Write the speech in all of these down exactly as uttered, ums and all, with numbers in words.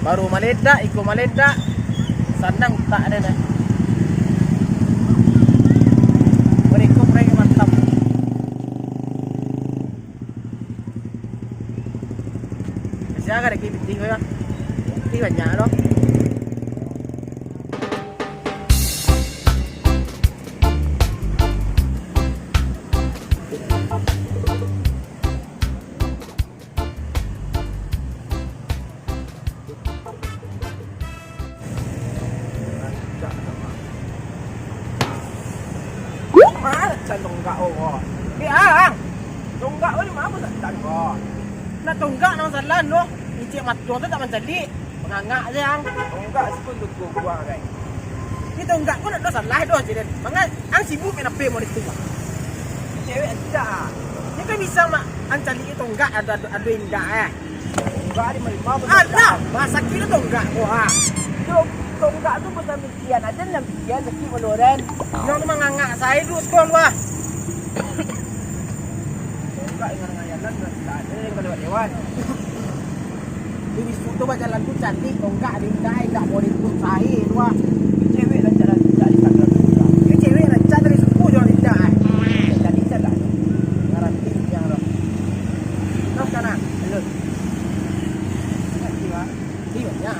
Baru maledak, iko maledak, sanang utak den nah. Mereka prank mantap. Sia ka lagi pitih ko yo. Pitih banyak doh. Mana can tonggak ko? Eh, ah, ang. Tonggak ko di ma pusatan ko? Nah, tonggak nan salah tu. Incik mato tu tak mancaliak. Mangangak se, ang. Tonggak siko tu ko buang, kan. Ni tonggak ko ndak ado salah doh, cik den. Manga ang sibuk main H P mode tu, Bang. Cewek tak. Ni kan bisa, Mak. Ang caliak tonggak ado, ado, ado indak, eh. Tonggak di ma, lima pusatan. Alah, masa kilo tonggak ko, ah. Tu, tonggak tu pusat Kian aden nan pikia sakik maloren. Inyo tu mangangak sae duo sekon, wah. Tonggak ingan ngayalan, nan tak ada yang ka lewat-lewat. Di Bisu tu bajalan tu cantik, tonggak di indai, indak boleh pun sae tu, wah. Cewek rancak-rancak di Instagram tu, wah. Iyo, cewek rancak dari suku jo indak, eh. Jadi salah. Ngaranti yang roh. Terus kanan, lanjut. Ingat sih, wah. Iyo, ya.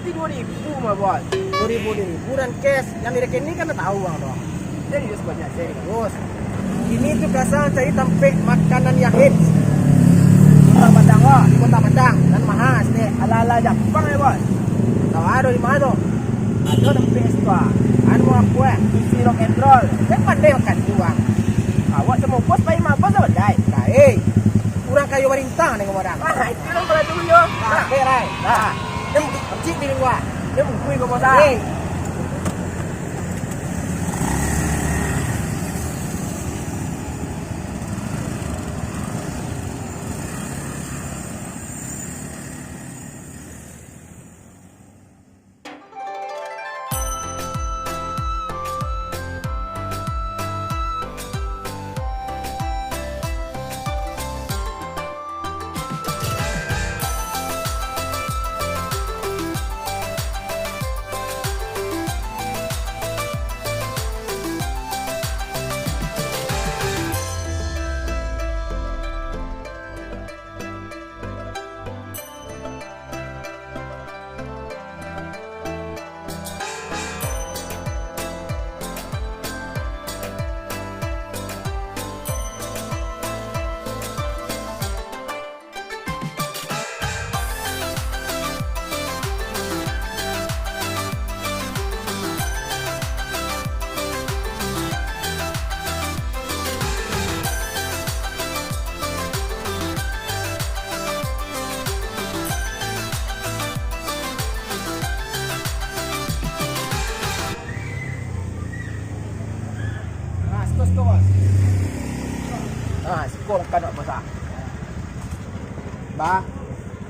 Piti duo ribu mah, Bos. Duo ribu, duo ribu dan cash. Yang di rekening kan tahu, Bang, tu. Serius, Bos, ya, serius. Serius. Kini tu ka cari tampek makanan yang hits. Kota Padang, Bos. Di Kota Padang, nan maha, stek. Ala-ala Japang, ya, Bos. Tahu ado di mana tu? Ado tampek situ, ah. Anu apo, eh? Isi rock and roll. Kan pandai makan tu, Bang. Awak samo bos, pai mah bos, apa dai? Dah, eh. Urang kayo barintang, nengok modang. Ah, itu lah kalau dulu, yo. Nah, oke, Rai. Nah, dia bungkui, cik, piring gua. Dia bungkui gua, Bos, ah. Eh. Ah, siko, siko, Bos. Ah, siko makanan, Bos, ah. Bah.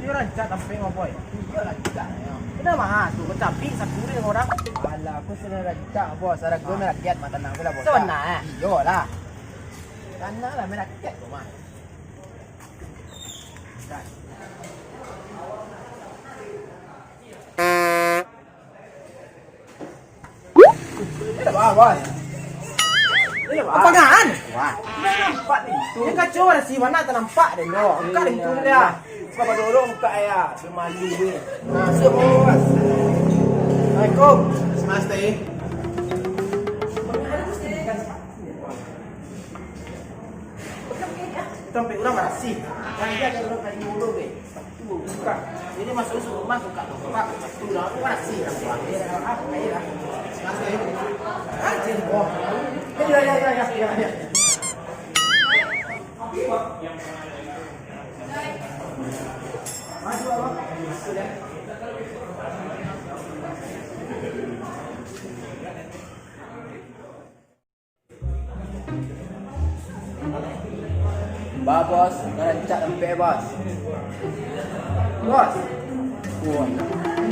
Iyo rancak tampek, Boy. Iyo rancak, yo. Kena mah tu, kecapik sakuring orang. Alah, aku sudah rancak, Bos. Arago merakyat, mah tanang tu lah, Bos. Sabana, eh? Iyolah. Tanang lah, merakyat tu mah. Ini lah, Bos. Ini lah, Bos. Apa kan? Wah. Nampak pintu. Ini kacau lah si mana tak nampak deh, no. Buka pintu dia. Buka dorong, buka ya. Dia malu ni. Nah, siap, Bos. Assalamualaikum. Namaste. Sampai urang barasih. Kan dia ada urang kayu dulu, weh. Buka. Jadi masuk rumah, buka, buka, buka. Tu lah, aku barasih lah, buat. Apa ya? Masih. Aja, oh. Ya, ya, ya, ya, ya, ya. Masuk, Abang. Masuk, ya. Ba, Bos, rancak tampek, Bos. Bos. Woi.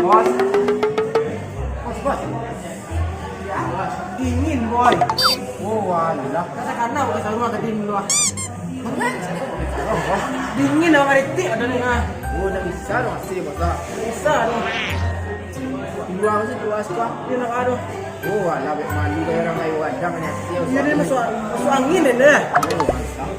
Bos. Bos, Bos. Ya, Bos. Dingin, Boy. Oh, alah. Kata kana bukan sarung tadi dulu, ah. Dingin, Bos, ngaritik ada ni, ah. Oh, ndak bisa doh, masih basah. Bisa doh. Dua masih dua suka. Dia nak ada. Oh, alah, bek malu dari orang lain, wadang ni, hasil. Iya, dia masuk, masuk angin dia, dah. Oh, mantap.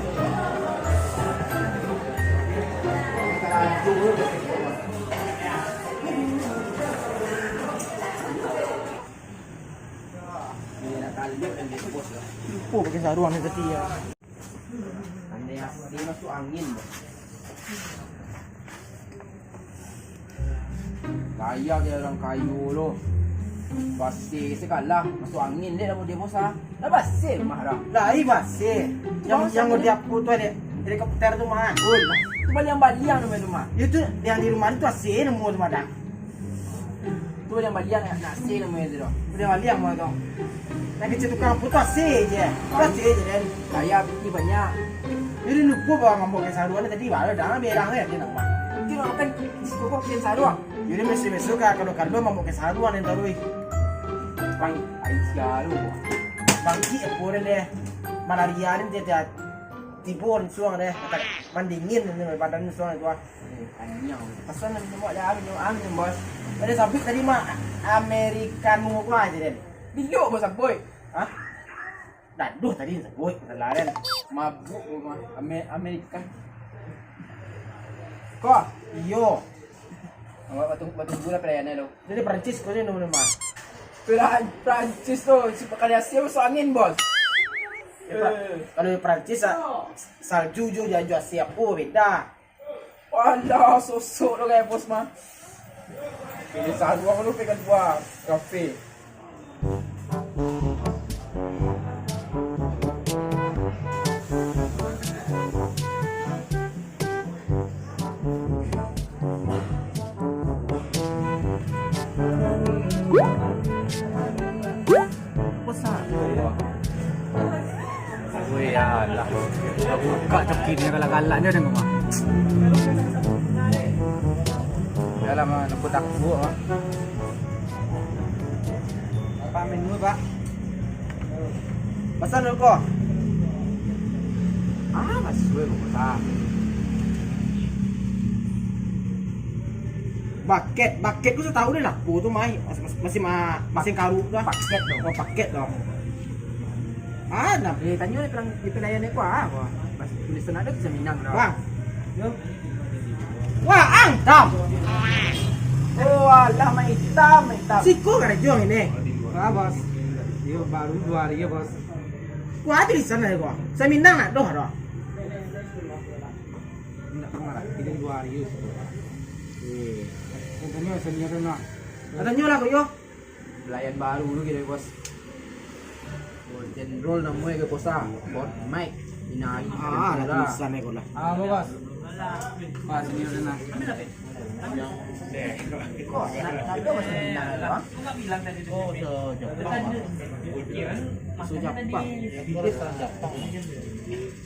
Lupo pakai saruang ni tadi, ya. Andai hasil masuk angin, Bos. Gaya dia orang kayo lo. Baseh se kalah, masuk angin dek lah dia, Bos, ah. Lah baseh rumah dah. Lah, ai baseh. Yang, yang dia apa tu, dek? Helikopter tu mah. Oh, tu baliang-baliang namanya tu mah. Itu yang di rumah tu A C nama tu mah dah. Tu baliang-baliang nak, nak A C namanya tu dah. Baliang-baliang mah tu. Nak kecil tukang apa tu A C je. Tu A C je kan. Kaya piti banyak. Jadi lupo bawa mambok kain saruang ni tadi, baru dah berang ya dia nak mah. Mungkin orang kan di situ kok kain saruang. Jadi meso-meso ka kalau-kalau mambok kain saruang ni taruh. Bang, ai sia lu. Bangkit apa dia deh. Malaria ni dia, dia tibo langsung deh. Mandingin ni badan langsung tu ah. Eh, anyang. Pasal nak minum buat dah, minum ah, minum, Bos. Ada sabit tadi mah Americano apa aja, Den? Bilok, Bos, sabut. Hah? Daduh tadi sabut, salah, Den. Mabuk, Bos, mah. Ame-, Amerika. Kok? Iyo. Awak batu, batu gula pelayanan tu. Dari Prancis kau ni nama-nama. Peran-, Prancis tu, si kali Asia masuk angin, Bos. Ya, Pra-, Eh. Kalau di Prancis, ah, salju jo jajo Asia, oh, beda. Walah, sosok tu kayak Bos mah. Pilih saruang tu, pegang dua, kafe. Wih, alah. Buka cokin dia galak-galak dia dengan mah. Dalam, ah, aku takut, ah. Apa menu, Pak? Pesan dulu, kok. Ah, masuk, eh, kok. Ah. Baket, baket ku satahu deh lah. Apo tu, Mai? Mas-, mas-, masih ma-, masih karuk tu, ah. Paket tu. Oh, paket tu. Ah, nah. Eh, tanyo di pelang-, di pelayan ni ku, ah, ku. Pas tulisan ado tu Minang tu. Bang. Yo. Wah, ang tam. Oh, alah, maitam, maitam. Siko karajo ini. Ah, Bos. Yo, baru dua hari ya, Bos. Wah, tulisan aja gua. Saminang nak doh doh. Ndak marah, kini dua hari yo. Eh. Katonyo senior tu nah. Katonyo lah, kok, yo. Pelayan baru tu kini, Bos. Golden Roll namonyo ke, Bos, ah. Fort Mike. Inari. Ah, ada tulisan, eh, kok lah. Ah, Bos. Pas senior tu nah. Kok, nak, nak, Bos, bilang, ah? Oh, so Japang. So Japang.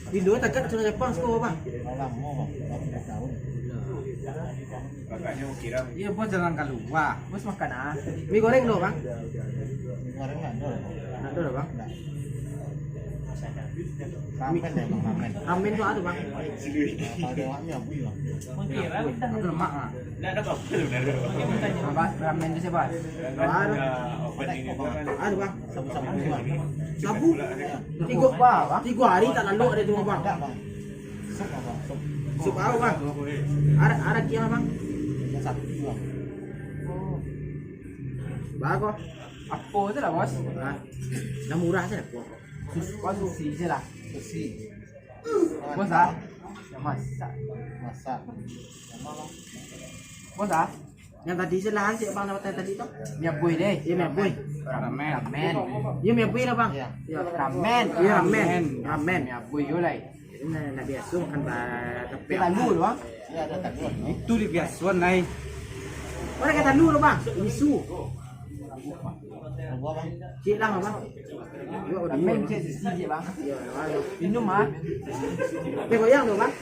Indo takkan ka Japang siko, Bang. Lamo, Bang. Baru dua tahun. Iyo, Bos, jalan kalua. Bos makan, ah. Mi goreng do, Bang? Mi goreng ndak ado. Ndak ado do, Bang? Ndak. Ramen deh, Bang, ramen. Ramen tu ado, Bang? Kalau awaknyo, bui, Bang. Ado lemak, ah. Ndak ado apa-apa sebenarnya. Abah, ramen tu sia, Bos? Ado. Ado, Bang. Sabu-sabu, Bang. Sabu? Tigo, tigo hari tak lalu ado tu, Bang. Ndak, Bang. Sup, Bang. Sup. Sup apo, Bang? Ara, ara kiang, Bang? Satu, Bang. Oh. Bagus. Apo tu lah, Bos? Hah? Nan murah se lah, Bos. Sus-, oh, sushi se lah. Sushi. Bos, ah? Masak. Masak. Bos, ah? Yang tadi se lah, cek Bang dapat tadi tu. Mie boy deh. Iyo, mie boy. Ramen. Ramen. Iyo, mie boy lah, Bang. Iyo. Iyo. Ramen. Iyo, ramen. Ramen. Ramen. Mie boy yo lah. Ini ndak biaso makan ba-, tapi talu tu, Bang. Itu dibiasoan, lai. Mana kata talu tu, Bang? Isu. Cik lah, Bang. Ramen cek sisi cek, Bang. Iyo, Bang. Minum, ah. Teh goyang tu, Bang.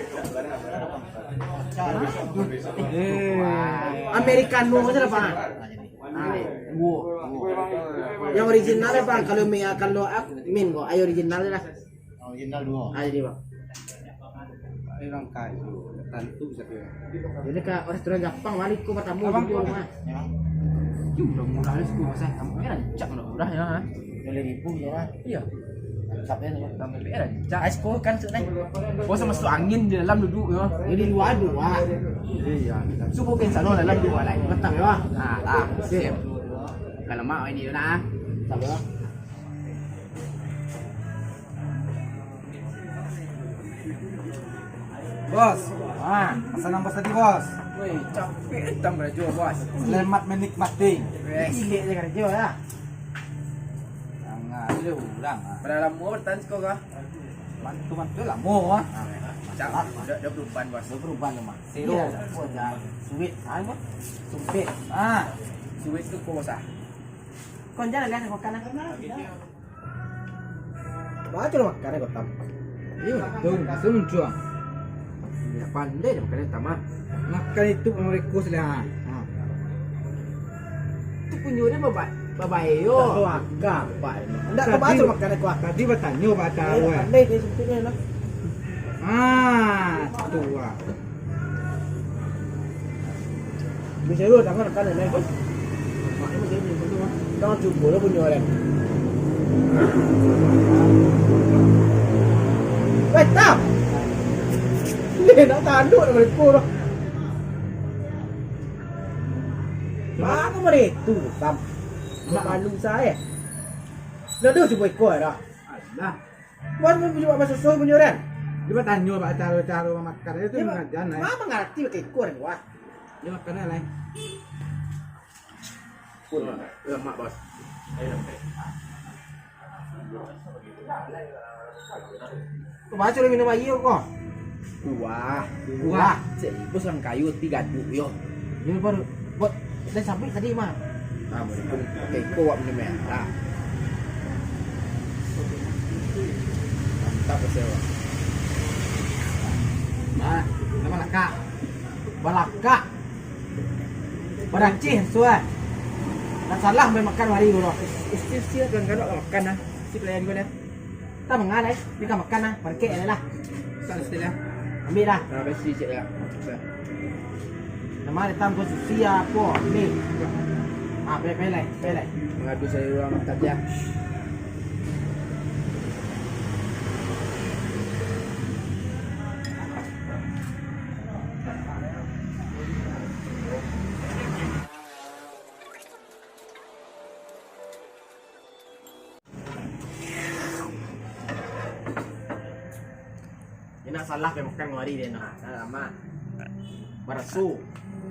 Eh. Americano se lah, Bang. Ah, duo. Yang original lah, Bang. Kalau mi-, kalau ak-, min kok, ayo original lah. Original duo. Ah, jadi, Bang. Ari urang kayo, tantu sajo. Jadi ka restoran Japang bali ko patamu. Abang, di rumah. Memang. Yu, murah-murah lah siko, Mas, eh. Tampek rancak murah-murah yo, ha. Limo ribu se lah. Iyo. Mantap yo tu. Tampek rancak. Ais ko kan, Suk, nai. Bos masuak angin di dalam duduak yo. Yo, di lua duduak. Iyo. Subuah kan sano dalam duduak lai. Mantap yo. Nah, lah. Sip. Sip. Kalau mak ini yo, nah. Mantap yo. Bos, ah, pesanan bos tadi, Bos. Woi, capek hitam baju, Bos. Selamat menikmati. Wes. Ilik je karajo lah. Jangan ada urang, ah. Bara lamo bertahan siko kah? Mantu-mantu lamo, ah. Ah, cak, dua puluh ban, Bos. Dua puluh ban, Bos. Sero. Iyo, Bos, ah. Suwit, ah, Bos. Sumpit. Ah. Suwit tu ko, Bos, ah. Kon jalan, lihat makan, ah. Baco lah makan, eh, Gotam. Iyo, tu, tu muncuang. Indak pandai dah makan Gotam, ah. Makan itu pun mereka sudah. Ha. Tu punyo dia baba-, babae yo. Tak tahu akal, Pak. Indak tahu baco makan aku, ah. Tadi batanyo, Pak, tahu, eh. Pandai dia sebetulnya lah. Ah, tu, ah. Bisa dulu, tangan, tangan, naik, Bos. Tangan cukup lah punyo, kan. Weh, Tam! Ni, nak tanduk dah balik pun. Baa ka mari tu, Tam? Malu sae. Dah, dah, cubo iko dah. Alah. Bos, bos, bos, bos, susu punyo, kan? Dia batanyo, bak caro-caro mamakan. Dia tu mangaja, eh. Mak mangarati pakai iko, kan, wah. Dia makan, eh, lain. Lemak, Bos. Kau baco lah minum aia ko. Kuah. Kuah. Cek, Bos, urang kayo tapi gaduah yo. Yo, baru. Bos, dah sabik tadi mah. Ah, mungkin pakai ko wak minum merah. Mantap, Bos, yo. Nah, nama lakak? Balakak. Baracih suah. Tak salah main makan hari ko. Isi, isi, kan, kan, nak makan, ah. Si pelayan ko, dah. Tak mangan, eh. Dia kan makan, ah. Barkek, lah. Satu setel, ya. Ambil lah. Nah, besi cek, ya. Sudah. Nama dia tam posisi apo? Ni. Ah, pelai, pelai, pelai. Mengadu saya orang makan dia. Indak salah pai makan kamari dek, nah. Nah, lama. Baraso,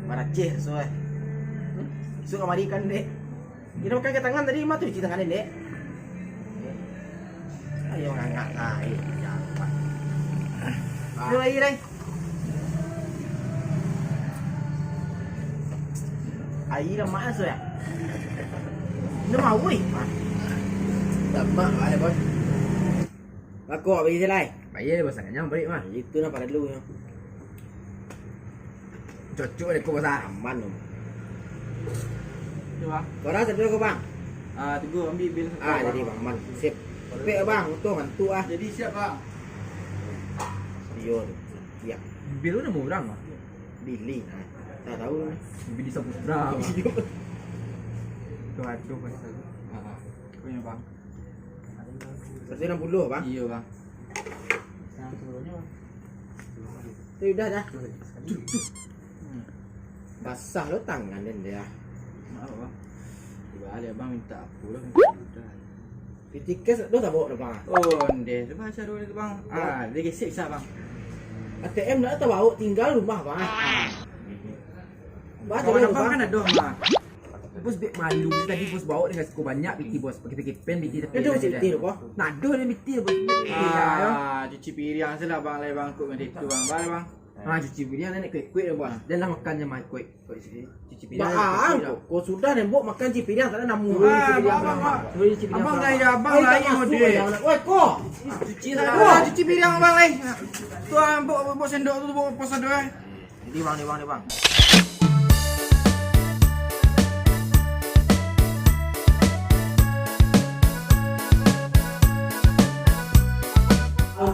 baraceh raso, eh. Isuak kamari kan, dek. Indak makan ka tangan tadi, mah tu cuci tangan, dek. Ayo ngangak, nah, eh, jangan. Nah. Ayo, ayo, dek. Aia lamak asuah. Indak mau, weh. Lamak, wah, Bos. Bako, bagi se lai. Bayar, Bos, sangatnyo balik, mah. Itu nah paralunyo. Cocok deh, Bos, ah. Aman, Om. Itu, Bang. Kau rasa dulu, Bang? Ah, tunggu, ambil bil satu, Ah, Bang. Jadi, Bang, aman. Sip. Tapi, Bang, untung ngantuk, ah. Jadi, siap, Bang. Iyo, siap. Bil tu nama urang, Bang? Billy, nah. Tak tahu lah. Billy Saputra, Bang. Iyo. Tu aduh, pasal. Ah, ah. Punya, Bang. Seratus enam puluh, Bang? Iyo, Bang. Yang turunnya, Bang. Tu udah dah. Sekali. Hmm. Basah lo tangan den dia. Maaf, Bang. Tiba hari Abang minta apa lo, minta udah. P T K tu tak bawa dah, Bang? Oh, ndeh. Tu baca dulu tu, Bang. Ah, dia gesek bisa, Bang. A T M dah tak bawa, tinggal rumah, Bang. Ah. Bang, kawan abang kan ado, Bang. Bos bek malu tadi, Bos bawa dengan siko banyak piti, Bos. Pakai-pakai pen piti tapi Itu dah masih ada. Piti tu, Bos? Nah, ado yang piti, Bos. Ah, cuci piriang salah, Bang. Lai bangkuk dengan itu, Bang. Bang, Bang. Ah, cuci piriang nenek kuek-kuek dah, Bos. Dah lah makan je mah kuek. Kuek sini. Cuci piriang. Bang, kau sudah nembok makan cuci piriang, tak ada namu. Ah, cuci piriang, Bang, Bang. Cuci piriang, Abang. Abang, Bang. Saya abang. Ai, lain tak masuk, deh. Jangan. Weh, kau. Cuci salah. Wah, cuci piriang, Bang, lai. Tu, ah, bawa, bawa sendok tu, bawa pos sendok, eh. Di bang, di bang, di bang.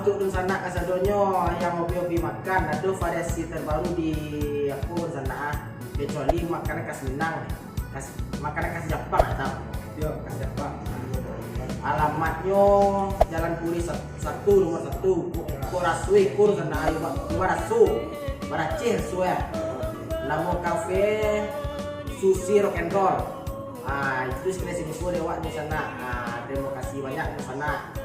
Untuk dunsanak kasadonyo yang hobi-hobi makan, ado variasi terbaru di aku dunsanak ah. Kecuali makanan khas Minang, khas, makanan khas Japang atau. Yo, khas Japang. Alamatnyo Jalan Puri satu, nomor satu, Ko-, Korasue, Kor sana, ayo, Pak. Baraso, Baraceh, Sue. Namo kafe Sushi Rock and Roll. Ah, itu sekali info dek awak di sana. Ah, terima kasih banyak di sana.